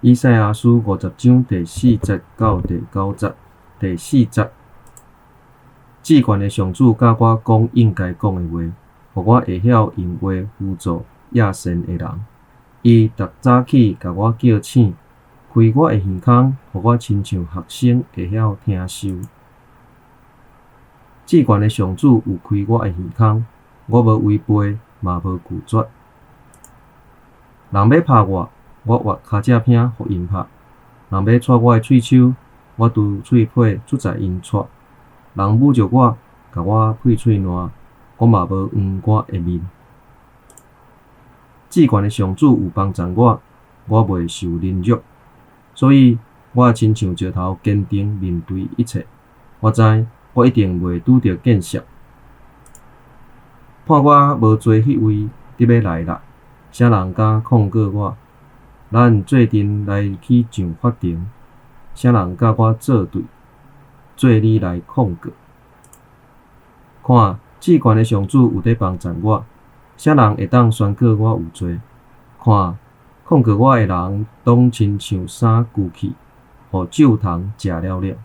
以賽亞書50章第4節到第9節，第四節，至懸的上主教我講應該講的話，予我會曉用話輔助野善的人。伊逐早起共我叫醒，開我的耳孔，予我親像學生會曉聽授。至懸的上主有開我的耳孔，我無違背，嘛無拒絕。人欲拍我，我挖跤跡坑予𪜶拍；人欲掣我的喙鬚，我拄喙皮出在𪜶掣。人侮辱我，共我屁喙瀾，我嘛無掩我的面。至懸的上主有幫贊我，我袂受凌辱，所以我親像石頭堅定面對一切。我知我一定袂拄著見笑。判我無罪彼位佇欲來啦，啥人敢控告我？咱做陣來去上法庭，啥人佮我做對？做你來控告。看，至懸的上主有佇幫贊我，啥人會當宣告我有罪？看，控告我的人，攏親像衫舊去，予蛀蟲食了了。